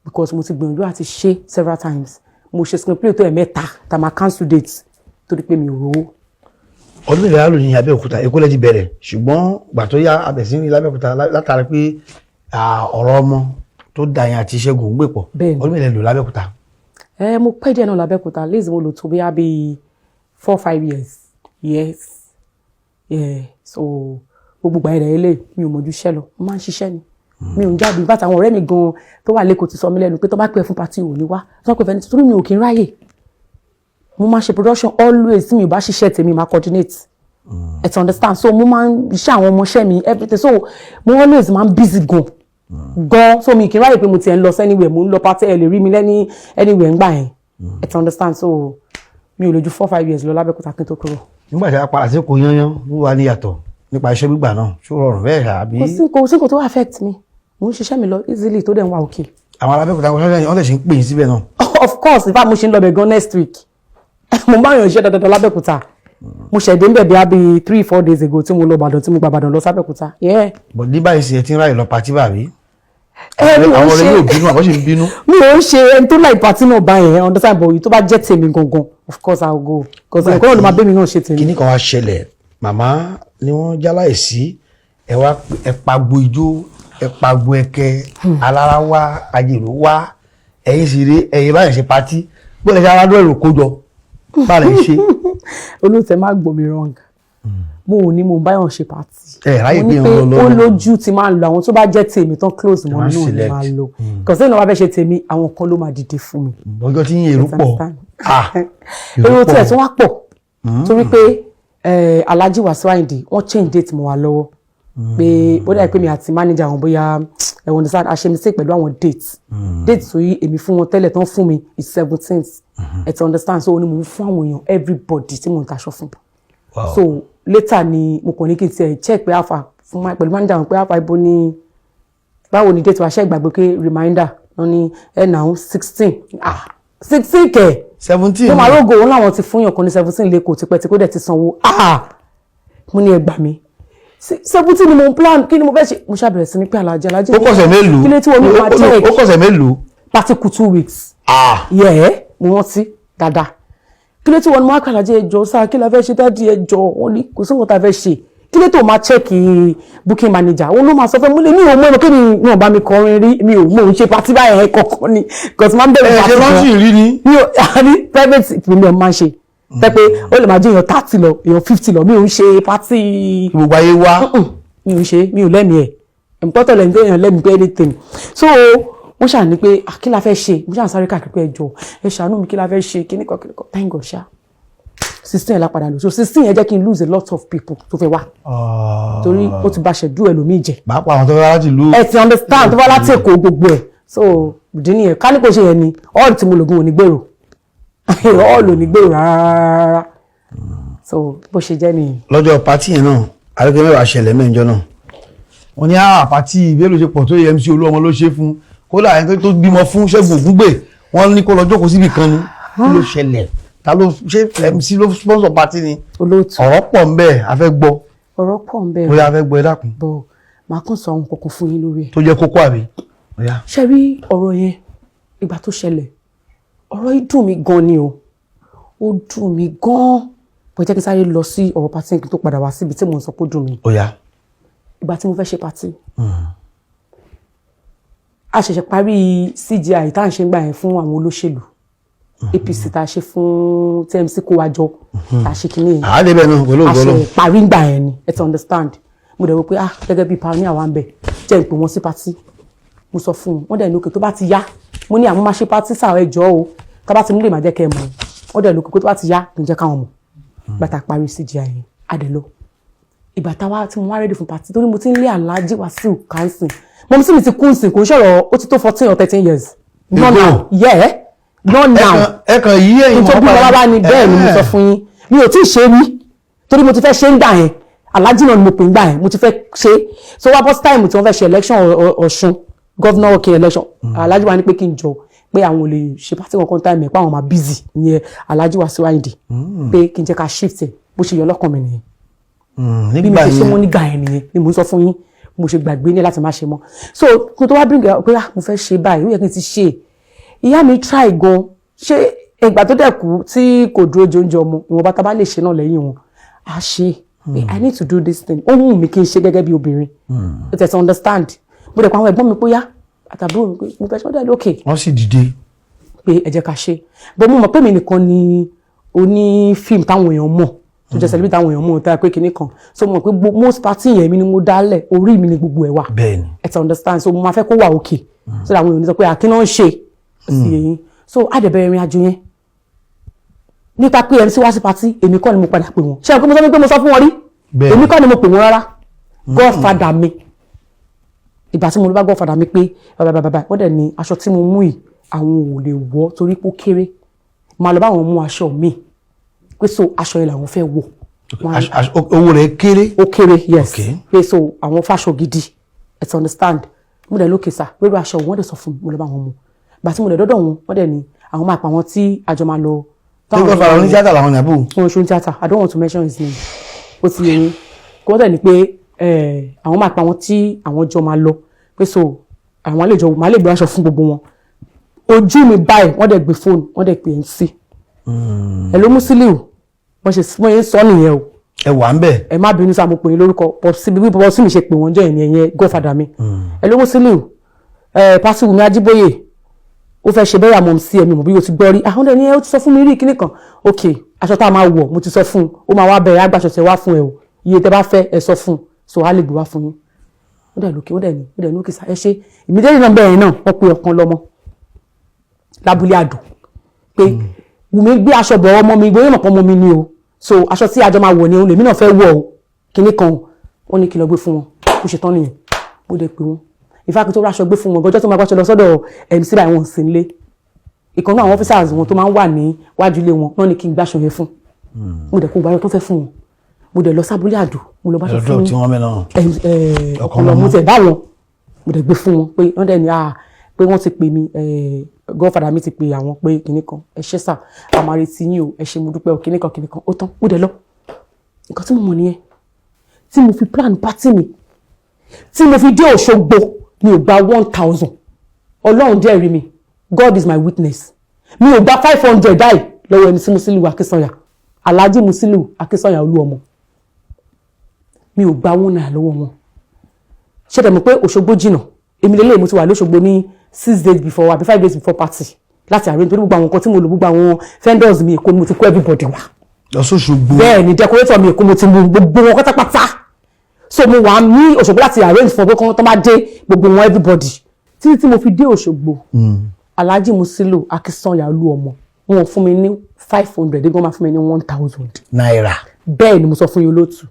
because mo ti gbìyànjú àti ṣe several times. Mo ṣe screenplay tó ẹ̀mẹ́ta tá a máa cancel date torí pé mi ò rówó. Ọdún mélòó lò ní Abẹ́òkúta? Èkó lẹ ti bẹ̀rẹ̀, ṣùgbọ́n gbà tó yá abẹ̀sí ní l'Abẹ́òkúta látara pé ọ̀rọ̀ ọmọ tó da yẹn àti Ṣẹ́gun ń gbè pọ̀. Bẹ́ẹ̀ni. Ọdún mélòó lò l'Abẹ́òkúta? Ẹ mo pẹ́ díẹ̀ náà l'Abẹ́òkúta. At least mo lò tó bóyá bíi 4, 5 years, yes, yeah. So gbogbo ìgbà yẹn lè mi ò mọ̀jú iṣẹ́ lọ. Mo máa ń ṣiṣẹ́ ni, mi ò ń jáde. Nígbà táwọn ọ̀rẹ́ mi gan tó wà lẹ́kọ̀ọ́ ti sọ mí lẹ́nu pé tó bá pẹ́ fún party, ò ní wá, tó bá pẹ́ fẹ́ ní, torí mi ò kí ń ráyè. Mo máa ń ṣe production always. Tí mi ò bá ṣiṣẹ́ tèmi, máa coordinate, ẹ ti understand? So mo máa ń iṣẹ́ àwọn ọmọọṣẹ́ mi, everything. So mo always máa ń busy gan gan. So mi kì í ráyè pé mo tiẹ̀ ń lọ anywhere, mo ń lọ party, ẹ lè rí mi lẹ́ní anywhere ńgbà yẹn, ẹ ti understand? So mi ò lè ju 4, 5 years lọ l'Abẹ́òkúta kí n tó kúrò. Nígbà tí a padà sí Èkó yányán, wọ́n wà ní yàtọ̀ nípa iṣẹ́ gbígbà náà, ṣó rọrùn bẹ́ẹ̀ àbí? Kò sí nǹkan tó affect mi. Mo ń ṣiṣẹ́ mi lọ easily, tó dẹ̀ ń wà okay. Àwọn alábẹ́òkúta wọ́n lè ṣe ń pè yín síbẹ̀ náà? Of course. In fact, mo ṣe ń lọ bẹ̀ gan next week. Mo bá yàn iṣẹ́ dandan l'Abẹ́òkúta. Mo ṣẹ̀dé ń bẹ̀ bí i 3, 4 days ago tí mo lọ Ìbàdàn, tí mo gba Ìbàdàn lọ sábẹ́òkúta, yeah. But ní báyìí sì, ẹ ti ń ráyè lọ party bàbí? Ẹ mi ò Àwọn ń ọ̀rẹ́ ṣe yóò bínú àbọ̀ sì ń bínú? Mi ò ń ṣe ẹni tó láì party náà báyẹn, understand? But èyí tó bá jẹ́ tèmi gangan, of course I will go, because ẹ̀kọ́ náà ló máa bẹ́ mi náà ṣe tèmi. Kíní kan wá ṣẹlẹ̀, màmá ni wọ́n jáláìsí, ẹ wá ẹ pagbo ijó, ẹ pagbo ẹkẹ, alára wá, ajèrò wá, ẹ̀yin sì rí ẹ̀yin báyìí ṣe party. Bó lè ṣe aládùn èrò kójọ bá lè ṣe? Olóòtú, ẹ má gbọ́ mi wrong. Mo ò ní mo báyọ̀ ṣe party. Ẹ ráyè Mo ní pé pé ń lọ ó lọ́nà. lójú tí máa ń lọ. Àwọn tó bá jẹ́ tèmi tán close mọ́ máa ń náà ni select. máa lọ, kò sí ìnáwó bá fẹ́ ṣe tèmi, àwọn kan ló máa dìde fún mi. Ọjọ́ tí yín èrò pọ̀. Ah, èrò tiẹ̀ tún wá pọ̀ torí pé Alhaji Wasiu Ayinde, wọ́n change date mọ́ wa lọ́wọ́ pé ó dàbí pé mi àti manager àwọn, bóyá ẹ̀wọ̀n understand, a ṣe mistake pẹ̀lú àwọn date tó yí èmi fún wọn tẹ́lẹ̀ tán fún mi is 17th, ẹ ti understand? So ó ní mò ń fún àwọn èèyàn, everybody tí mò ń taṣọ fún. So later ni mo kàn ní kí n tiẹ̀ check pé alpha fún pẹ̀lú manager wọn pé alpha, ibo ni, báwo ni date wa ṣe? Gbàgbé pé reminder wọn ní ẹ náà 16, ah, 16 kẹ̀. 17. Mo máa rógò òun láwọn ti fún yàn kan ní 17 lẹ́kọ̀ọ́ tipẹ́ tí kò dẹ̀ ti sanwó. Ah, mo ní ẹ gbà mí, 17 ni mo ń plan, kí ni mo fẹ́ ṣe? Mo ṣàbẹ̀rẹ̀ sí ní pé alájẹ, alájẹ. Ó kọ̀sẹ̀ mélòó? Kí ló tí wọ́n ní máa check? Ó kọ̀sẹ̀ mélòó? Party kù 2 weeks. Ah. Yẹ mo rántí dáadáa. Kí ló tí wọ́n ní máa kọ́? Alájẹ, ẹjọ́ sáà, kí la fẹ́ ṣe? Daddy, ẹjọ́. Wọ́n ní kò sí nǹkan tá a fẹ́ ṣe. Kí ló tó máa check booking manager, òun ló máa sọ fẹ́. Mo lè ní òun mọ̀ ẹ̀rọ kí ni wọn bá mi kọrin rí. Mi ò mọ̀ òun ṣe party báyẹn kọ̀ọ̀kan ni, because máa ń bẹ̀rù Ẹ party ṣe gan. lọ́sìn rí ni. Mi ò àní private mi ò máa ń ṣe tẹ́ pé ó lè máa jẹ́ èèyàn 30 lọ, èèyàn 50 lọ. Mi ò ń ṣe party. Gbogbo ayé wá. Mi ò ń ṣe, mi ò lẹ́mìí ẹ̀ ẹ̀mùtọ́tọ̀ lẹ́yìn tó èèyàn lẹ́mìí pé anything. So wọ́n ṣà ní pé, ah, kí la fẹ́ ṣe? Mo ṣà ń sáré káàkiri pé ẹjọ́, ẹ ṣàánú mi, kí la fẹ́ ṣe? Kíní kan kíní kan. Thank God ṣá, 16 yẹn la padà lò. So 16 yẹn jẹ́ kí n lose a lot of people tó fẹ́ wá, torí ó ti ba ṣẹ̀dú ẹlòmíì jẹ́. Pàápàá àwọn tó fẹ́ láti ìlú. Ẹ ti understand, tó bá láti Èkó, gbogbo ẹ̀. So ìdí nìyẹn. Ká ní kò ṣe yẹn ni, all tí mo lògùn ò ní gbèrò, all ò ní gbèrò rárá. So bó ṣe jẹ́ nìyẹn. Lọ́jọ́ party yẹn náà, àríkẹ́ mẹ́wàá ṣẹlẹ̀ mẹ́jọ náà. Wọ́n ní àá party ìbéèrè ṣe pọ̀ tó yẹ, MC Olúọmọ ló ṣe fún, kódà ẹni tó bímọ fún Ṣẹ́gun Ògúngbè, wọ́n ní kó lọ jókòó síbì kan ni. Kí ló ṣẹlẹ̀? Ta ló ṣe MC ló sponsor party ni? Olóòtú. Ọ̀rọ̀ pọ̀ ń bẹ, a fẹ́ gbọ́. Ọ̀rọ̀ pọ̀ ń bẹ. Bóyá a fẹ́ gbọ́, ẹ dákun. Bọ̀ màá kàn sọ àwọn kankan fún yín lórí ẹ̀. Tó jẹ́ kókó, àbí? Bóyá. Ṣe rí ọ̀rọ̀ yẹn, ìgbà tó ṣẹlẹ̀, ọ̀rọ̀ yìí dùn mí gan ni o. Ó dùn mí gan. Bó jẹ́ kí n sáré lọ sí ọ̀rọ̀ party kí n tó padà wá síbi tí mò ń sọ pé ó dùn mí. Óyá. Ìgbà tí mo fẹ́ ṣe party, a ṣẹ̀ṣẹ̀ parí CGI tá à ń ṣe ń gbà yẹn fún àwọn olóṣèlú APC, tá a ṣe fún TMC, kó wa jọ, tá a ṣe kínní yẹn. Àá débẹ̀ náà pẹ̀lú A ògbọ́lọ́. ṣe parí ń gbà yẹn ni, ẹ ti understand. Mo dẹ̀ wò pé, ah, gẹ́gẹ́ bí pioneer wa ń bẹ̀, jẹ́ ìpè wọn sí party. Mo sọ fún un, wọ́n dẹ̀ ní òkè tó bá ti yá. Mo ní àwọn máa ṣe party sáà, ẹ jọ̀ọ́ o, tá bá ti nílè máa jẹ́ kẹ́ ẹ mọ̀. Wọ́n dẹ̀ lókè pé tó bá ti yá, kì í jẹ́ káwọn mọ̀. Gbàtà parí CGI yẹn, a dẹ̀ lọ. Ìgbà táwa tí mo wá ready fún party, torí mo ti ń lé Alhaji Wasiu Kansin, mummy mi ti kú nsìn, kò ń ṣọ̀rọ̀, ó ti tó 14 or 13 years. Not now, yeah, not now. Ẹ kàn yí ẹ̀yìn. Tó bí wọn wá ní bẹ́ẹ̀ ni mo sọ fún yín, mi ò tí ì ṣe rí, torí mo ti fẹ́ ṣe ń gbà yẹn. Alhaji náà ni mo pè ń gbà yẹn, mo ti fẹ́ ṣe. So wá bọ́ time tí wọ́n fẹ́ ṣe election Ọ̀ṣun governor, okay, election, Alhaji wa ní pé kí n jọ, pé àwọn ò lè ṣe party kankan time ẹ̀, pé àwọn máa busy. Ìyẹn Alhaji Wasiu Ayinde, pé kí n jẹ́ ká shift ẹ̀. Bó ṣe yọ lọ́kàn mi nìyẹn, bí mi nígbà ṣe ṣe yẹn mọ́ nígbà yẹn nìyẹn ni mo ń sọ fún yín. Mo ṣe gbàgbé ní láti má ṣe mọ́. So kí n tó wá bring up pé, ah, mo fẹ́ ṣe báyìí, ó yẹ kí n ti ṣe. Ìyá mi try gan ṣé. Ìgbà tó dẹ̀ kú tí kò dúró jẹ oúnjẹ ọmọ, ìwọ̀nba tá a bá lè ṣe náà lẹ́yìn wọn, a ṣe. Pé I need to do this thing, ó wù mí kí n ṣe gẹ́gẹ́ bí obìnrin, ó tẹ̀sán understand. Mo dẹ̀ pa àwọn ẹ̀gbọ́n mi pé yá, àtàbúrò mi pé mo fẹ́ ṣe, wọ́n dẹ̀ lókè Wọ́n sì dìde. Pé ẹ jẹ́ ká ṣe. Bó mo mọ̀ pé mi nìkan ni oní fíìmù táwọn èèyàn mọ̀, tó jẹ́ celebrity táwọn èèyàn mọ̀, tá a pé kinní kan. So mo mọ̀ pé most party yẹn, mi ni mo dálẹ̀, orí mi ni gbogbo ẹ̀ wà. Ẹ ti understand. So mo máa fẹ́ kó wà okay, so that àwọn èèyàn ní sọ pé àkínná ń ṣe sí eyín. So a dẹ̀ bẹ̀rẹ̀ ìrìn àjò yẹn nípa pé MC wá sí party. Èmi kọ́ ni mo padà pè wọ́n. Ṣé ẹ pé mo sọ pé mo sọ fún wọn rí? Èmi kọ́ ni mo pè wọ́n rárá, godfather mi. Ìgbà tí mo lọ bá godfather mi pé bàbá bàbá, wọ́n dẹ̀ ní aṣọ tí mo mú yìí, àwọn ò lè wọ̀ torí pé ó kéré, màá lọ bá àwọn mú aṣọ mi, pé so aṣọ yẹn làwọn fẹ́ wọ̀. Owó rẹ̀ kéré. Ó kéré, yes. Pé so àwọn fáṣọ gidi, ẹ ti understand. Mo dẹ̀ lókè sá wíwá aṣọ, wọn dẹ̀ sọ fún mi, mo lọ bá wọn mú. Ìgbà tí mo dẹ̀ dọ́dọ̀ wọn, wọ́n dẹ̀ ní àwọn máa pa àwọn tí àjọ máa lọ. Ṣé kò fara onítíátà làwọn ní àbò? Wọn ṣe tíátà. I don't want to mention his name, ó ti yẹ yín. Kó wọ́n dẹ̀ ní pé àwọn máa pa àwọn tí àwọn jọ máa lọ, pé so àwọn lè jọ máa lè gbé aṣọ fún gbogbo wọn. Ojú mi báyìí, wọ́n dẹ̀ gbé fóònù, wọ́n dẹ̀ pè MC, "Hello, Musiliu." Wọ́n ṣe wọ́n yẹn ń sọ nìyẹn o. Ẹ wà ń bẹ̀. Ẹ má bínú sá, mo pè é lórúkọ popsi, bí popsi mi ṣe pè wọ́n jọ yẹn nìyẹn, godfather mi. "Hello, Musiliu, ẹ pásí Wùmí Ajíbóyè, ó fẹ́ ṣe bẹ́yà mọ̀ sí ẹ̀mí mọ̀ bí o ti gbọ́ rí." Àwọn ẹni ẹ ó ti sọ fún mi rí kíní kan. Ok, aṣọ tá a máa wọ̀, mo ti sọ fún un, ó máa wá bẹ̀rẹ̀ agbáṣọ tẹ wá fún ẹ o. Iye tẹ bá fẹ́, ẹ sọ fún un, so á lè gbé wá fún yín. Ó dẹ̀ lókè, ó dẹ̀ ní, ó dẹ̀ ní òkè sá, ẹ ṣe. Ìmídẹ́rì náà bẹ̀rẹ̀ náà, wọ́n pe ọ̀kan lọ́mọ lábúlé àdó pé Wùmí gbé aṣọ bọ̀, ọmọ mi bóyá mọ̀ pọ̀ ọmọ mi ni o. So aṣọ tí àjọ máa wọ̀ ni òun lèmi náà fẹ́ wọ̀ o, kíní kan. Ó ní kí lọ gbé fún wọn. Bó ṣe tán nìyẹn. Bó dẹ̀ pé wọn ìfáàkì tó ráṣọ gbé fún wọn, gọjọ́ tó máa gbàṣọ lọ sọ́dọ̀ MC báyìí, wọn sì ń lé ìkan náà. Àwọn officers wọn tó máa ń wà ní wájú ilé wọn náà ní kí n gbàṣọ yẹn fún. Mo dẹ̀ kó gbàṣọ tó fẹ́ fún wọn, mo dẹ̀ lọ sábúlé àdó, mo lọ báṣọ Ẹ̀rọ fún tí wọ́n mẹ́ náà. Ọ̀kan lọ mo tẹ̀ bá wọn, mo dẹ̀ gbé fún wọn pé wọ́n dẹ̀ ní, ah, pé wọ́n ti pè mí, godfather mi ti pè àwọn pé kinní kan. "Ẹ ṣé sà, a máa retí yín o, ẹ ṣé, mo dúpẹ́ o," kinní kan kinní kan. Ó tán, mo dẹ̀ lọ. Nǹkan tí mo mọ̀ nìyẹn tí mo fi plan party mi. Tí mo fi dé Òṣogbo, mi ò gba 1,000. Ọlọ́run jẹ́ rí mi, God is my witness, mi ò gba 500 dáì lọ́wọ́ ẹni tí Musiliu Akínsànyà, Alhaji Musiliu Akínsànyà Olúọmọ. Mi ò gba ₦1 lọ́wọ́ wọn. Ṣé dẹ̀ mọ̀ pé Òṣogbo jìnnà? Èmi lélẹ́yìí, mo ti wà lóṣogbo ní 6 days before àbí 5 days before party láti arrange, torí gbogbo àwọn nǹkan tí mo lò, gbogbo àwọn vendors mi, Èkó ni mo ti kó everybody wá. Lọ sóṣogbo. Bẹ́ẹ̀ ni, decorator mi, Èkó mo ti mú gbogbo wọn pátápátá. So mo wà ní Òṣogbo láti arrange fún ọ pé kí wọ́n tó bá dé, gbogbo wọn, everybody. Títí tí mo fi dé Òṣogbo, Alhaji Musiliu Akínsànyà Olúọmọ, wọn ò fún mi ní 500, wọ́n máa fún mi ní 1,000 náírà. Bẹ́ẹ̀ ni mo sọ fún yín, olóòtú.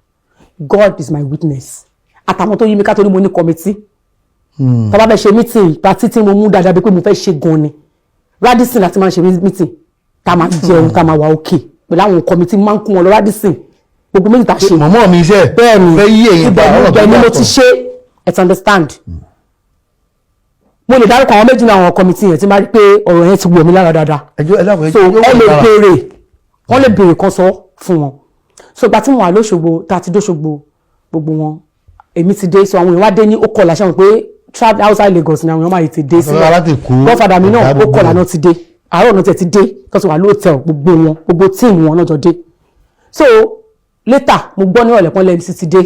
God is my witness, àtàwọn tó yí mi ká, torí mo ní committee. Tá bá fẹ́ ṣe meeting party tí mo mú dáadáa, bí pé mo fẹ́ ṣe gan ni, Radisson láti máa ń ṣe meeting, tá a máa jẹun, tá a máa wà òkè pẹ̀lú àwọn committee, máa ń kún wọn lọ Radisson, gbogbo méjì tá a ṣe. Mọ̀mọ́ mi iṣẹ́. Bẹ́ẹ̀ ni. Fẹ́ yí èyí pa ọ̀rọ̀ tó Ibẹ̀ ni mo yàtọ̀. ti ṣe, ẹ ti understand. Mo lè dárúkọ àwọn méjì náà, àwọn committee yẹn, tí máa rí pé ọ̀rọ̀ yẹn ti wọ̀ mí lára dáadáa. Ẹjọ́ ẹ dákun. So ẹ lè béèrè. Wọ́n lè béèrè kan sọ fún wọn. So ìgbà tí mo wà lóṣogbo, tá a ti dóṣogbo, gbogbo wọn, èmi ti dé. So àwọn èèyàn wá dé ní ó kọlà. Ṣe wọn pé travel outside Lagos ni àwọn èèyàn máa ti dé sílẹ̀. Láti Èkó, Godfather mi náà ọ̀gá ó gbogbo kọlà ẹ̀. Náà ti dé, àárọ̀ náà ti dé, tó ti wà lóòtẹ́ẹ̀l. Gbogbo wọn, gbogbo team wọn náà jọ dé. So later mo gbọ́ ní ọ̀lẹ́pọ̀n lẹ́yìn ti dé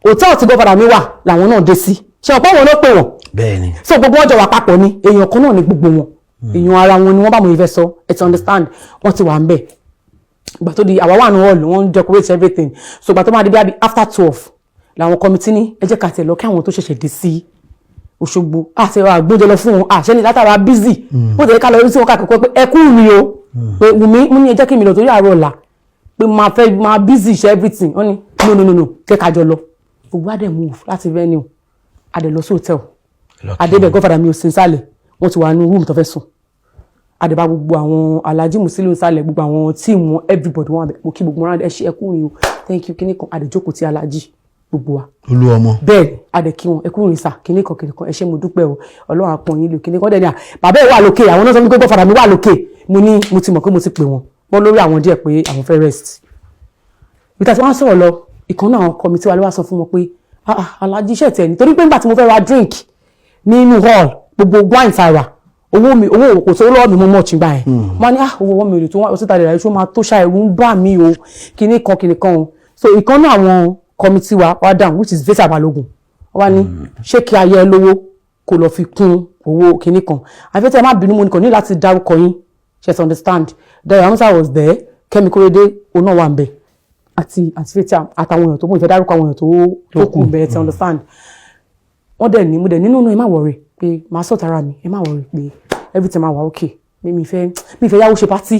hòtẹ́ẹ̀lì tí godfather mi wà làwọn náà dé sí. Ṣe ọ̀pọ̀ wọn ló pè wọ́n? Bẹ́ẹ̀ ni. So gbogbo wọn jọ wà papọ̀ ni. Èèyàn kan náà ni gbogbo wọn, èèyàn ara wọn ni wọ́n bá mọ̀ ìfẹ́ sọ. Ẹ ti understand? Wọ́n ti wà ń bẹ̀. Ìgbà tó di àwa wà ní hall, wọ́n ń decorate everything. So ìgbà tó máa di bí after 12 làwọn committee ní ẹ jẹ́ ká tẹ̀ lọ kí àwọn tó ṣẹ̀ṣẹ̀ dé sí Òṣogbo àti àgbóúnjẹ lọ fún wọn. Àṣẹ ní látara busy ó tẹ̀lé ká lọ sí wọn káàkiri pé ẹ kú mi o, pé Wùmí mú ní ẹ jẹ́ kí mi lọ torí àárọ̀ ọ̀la pé máa fẹ́ máa busy ṣe everything. Wọ́n ní no, no, no, no, jẹ́ ká jọ lọ. Gbogbo adẹ̀ move láti venue, adẹ̀ lọ sí hotel. Adébẹ̀, godfather mi ò sí nsàlẹ̀, wọ́n ti wà ní room tó fẹ́ sùn. Adébá gbogbo àwọn Alhaji Musiliu nsàlẹ̀, gbogbo àwọn team wọn, everybody wọn mo kí gbogbo wọn, ẹ ṣe, ẹ kú rìn o, thank you. Kíní kan, adẹ̀ jókòó ti Alhaji, gbogbo wa. Olú ọmọ. Bẹ́ẹ̀ adẹ̀ kí wọn, ẹ kú rìn sà, kíní kan, kíní kan, ẹ ṣé, mo dúpẹ́ o, Ọlọ́run àpọ̀n yín lò, kíní kan. Dẹ̀ ní à bàbá ẹ̀ wà lókè. Àwọn náà sọ fún mi pé godfather mi wà lókè. Mo ní mo ti mọ̀ pé mo ti pè wọ́n, wọ́n lórí àwọn díẹ̀ pé àwọn fẹ́ rest. Ìta tí wọ́n sọ̀rọ̀ lọ, ìkan náà àwọn committee wa ló wá sọ fún wọn pé, "Ah ah, Alhaji, iṣẹ́ tẹ̀ nítorí pé nígbà tí mo fẹ́ ra drink nínú hall, gbogbo wine tara owó mi, owó kò sówó lọ́wọ́ mi mọ́ mọ́ gbà yẹn." Wọ́n ní, "Ah, owó ọwọ́ mi ò lè tó wọ́n síta lè ra iṣu máa tó ṣá, ẹ̀rù ń bà mí o," kíní kan kíní kan o. So ìkan náà àwọn committee wa wá down, which is Vesa Balogun, wọ́n wá ní, "Ṣé kí ayé ẹ lówó kó lọ fi kún owó kíní kan?" Àfi tẹ́ ẹ má bínú, mo nìkan ní láti dárúkọ yín, ṣe understand? Dayo Amusa was there, Kẹ́mi Kórèdé òun náà wà ń bẹ̀, àti Fathia àtàwọn èèyàn tó mú ìfẹ́ dárúkọ, àwọn èèyàn tó kù bẹ́ẹ̀ ti understand. Wọ́n dẹ̀ ní mo dẹ̀ nínú, ẹ má worry pé màá sort ara mi, ẹ má worry pé everything máa wà okay, pé mi fẹ́ yáwó ṣe party,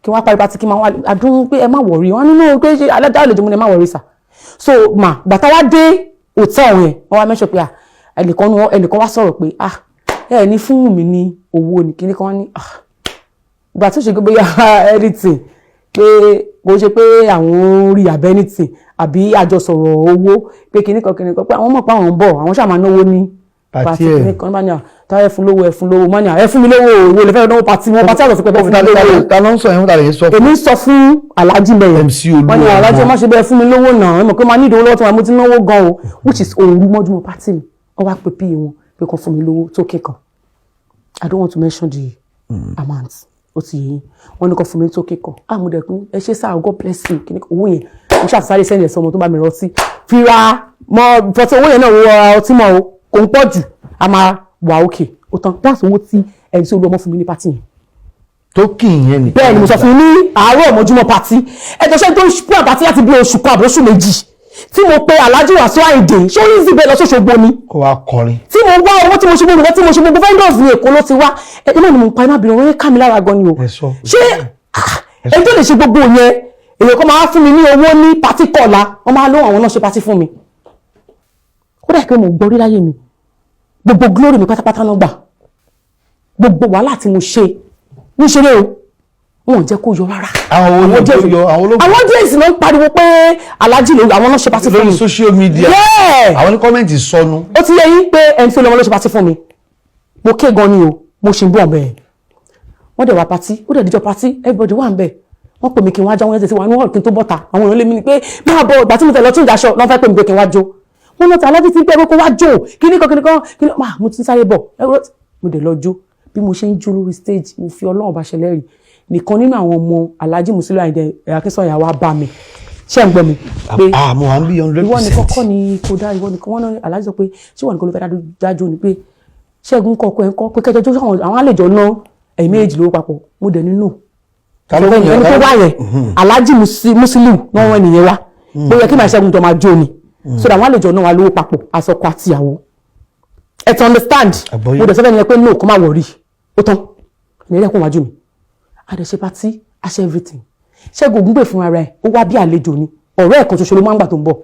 kí wọ́n á parí party kí máa wá àdún, pé ẹ má worry. Wọ́n nínú pé ṣe alẹ́ dáhùn lè jẹ́, mo ní ẹ má worry sà. So mà gbàtà wá dé hotel yẹn, wọ́n wá mẹ́sọ̀ pé, ah, ẹnìkan wá sọ̀rọ̀ pé, "Ah, ẹ ní fún mi ní owó ní kíní kan." Wá ní, ah, ìgbà tó ṣe pé bóyá anything, pé kò ṣe pé àwọn rí àbẹ́ anything àbí àjọsọ̀rọ̀ owó, pé kíní kan kíní kan, pé àwọn mọ̀ pé àwọn ń bọ̀, àwọn ṣáà máa náwó ní party ẹ̀. Kíní kan bá ní à táyà fún lówó, ẹ fún lówó mọ́ni à, ẹ fún mi lówó, owó lè fẹ́ náwó party wọn, party àtọ̀ sí pé ẹ fún mi lówó. Ta ló ń sọ yẹn? Ta lè sọ fún? Èmi ń sọ fún Alhaji mẹ́yẹn. MC Olú Wọ́n ní ọmọ. "Alhaji, má ṣe bẹ́ẹ̀, fún mi lówó náà, ẹ mọ̀ pé máa ní ìdówó lọ́wọ́ tí mo ti náwó gan o," which is òru mọ́júmọ́ party mi. Wọ́n wá pe pa wọn pé kàn fún mi lówó tó kíkan. I don't want to mention the amount, ó ti yé yín. Wọ́n ní kàn fún mi tó kíkan. Ah, mo dẹ̀ pín, "Ẹ ṣé sáà, God bless you," kí ni owó yẹn. Mo ṣàtúnṣe send ẹ̀ sọmọ tó bá mi rọtí fi ra mọ fọtí owó yẹn náà, wọ ọtí mọ́ o, kò ń pọ̀ jù, a máa wà òkè. Ó tán. That's owó tí ẹni tí Olúọmọ fún mi ní party yẹn. Tó kì í yẹn nìkan. Bẹ́ẹ̀ ni mo sọ fún yín, ní àárọ̀ mọ́júmọ́ party. Ẹjọ́ ṣe tó ń plan party láti bí oṣù kan àbí oṣù 2 tí mo pe Alhaji Wasiu Ayinde, ṣé ó yí sí bẹ́ẹ̀ lọ sóṣogbo ni? Kó wa kọrin. Tí mo wá owó tí mo ṣe gbogbo, tí mo ṣe gbogbo vendors ní Èkó ló ti wá. Ẹ náà ni mo ń pa iná bìnrin wọn ká mi lára gan ni o. Ẹ sọ. Ṣé ẹni tó lè ṣe gbogbo yẹn, èèyàn kan máa fún mi ní owó ní party kọ̀ọ̀la, wọ́n máa lóhùn àwọn náà ṣe party fún mi. Ó dà pé mo gbọ́ rí láyé mi, gbogbo glory mi pátápátá náà gbà, gbogbo wàhálà tí mo ṣe níṣeré o, wọn ò jẹ́ kó yọ rárá. Àwọn wo ló yọ? Àwọn ológun? Àwọn audience ló ń pariwo pé Alhaji ló àwọn náà ṣe party fún lórí mi. Social media. Yeah. Àwọn ní comment sọnù. Ó ti yẹ yín pé ẹni tí ó lọ́mọ ló ṣe party fún mi. Mo ké gan ni o, mo ṣì ń bọ̀ bẹ́ẹ̀. Wọ́n dẹ̀ wá party, ó dẹ̀ díjọ́ party, everybody wà ń bẹ̀. Wọ́n pè mí kí n wá já, wọ́n tẹ̀sí wà ní hall kí n tó bọ́ta. Àwọn èèyàn lé mi ni pé máa bọ̀. Ìgbà tí mo tẹ̀ lọ tún ìdáṣọ lọ́n fẹ́ pè mí pé kí n wá jó. Wọ́n lọ́ta Alhaji ti ń pẹ́ pé kó wá jó, kíní kan kíní kan kíní kan. Mo ti ń sáré bọ̀, mo dẹ̀ lọ jó. Bí mo ṣe ń jó lórí stage, mo fi Ọlọ́run bá ṣẹlẹ̀ rí nìkan nínú àwọn ọmọ Alhaji Musiliu Ayinde Akínsànyà wá bá mi. Ṣé ń gbọ́ mi? Pé Ah, mo wà ń bí 100 ìwọ nìkan percent. kọ́ ni kò dá, ìwọ nìkan. Wọ́n náà Alhaji sọ pé ṣé ìwọ nìkan ló fẹ́ dájú ni, pé Ṣẹ́gun kọ́kọ́ ẹ̀ ń kọ́ pé kẹjọ jó, àwọn àlejò ná ẹ̀yìn méjì lówó papọ̀. Mo dẹ̀ nínú Ta ló ẹni yàn? tó wá yẹn, Alhaji Musiliu náà wọ́n nìyẹn wá pé yẹ kí màá Ṣẹ́gun jọ máa jó ni, so that àwọn àlejò náà wà lówó papọ̀, àsọkọ àtìyàwó. Ẹ ti understand? Àgbọ́yé. Mo dẹ̀ sọ́fẹ́ nìyẹn pé no, kó má worry, ó tán ní ẹ̀rẹ́ kó wájú mi. A dẹ̀ ṣe party, a ṣe everything. Ṣẹ́gun Ògúngbè fún ara ẹ̀, ó wá bí àlejò ni. Ọ̀rẹ́ ẹ̀ kan ṣoṣo ló máa ń gbà tó ń bọ̀.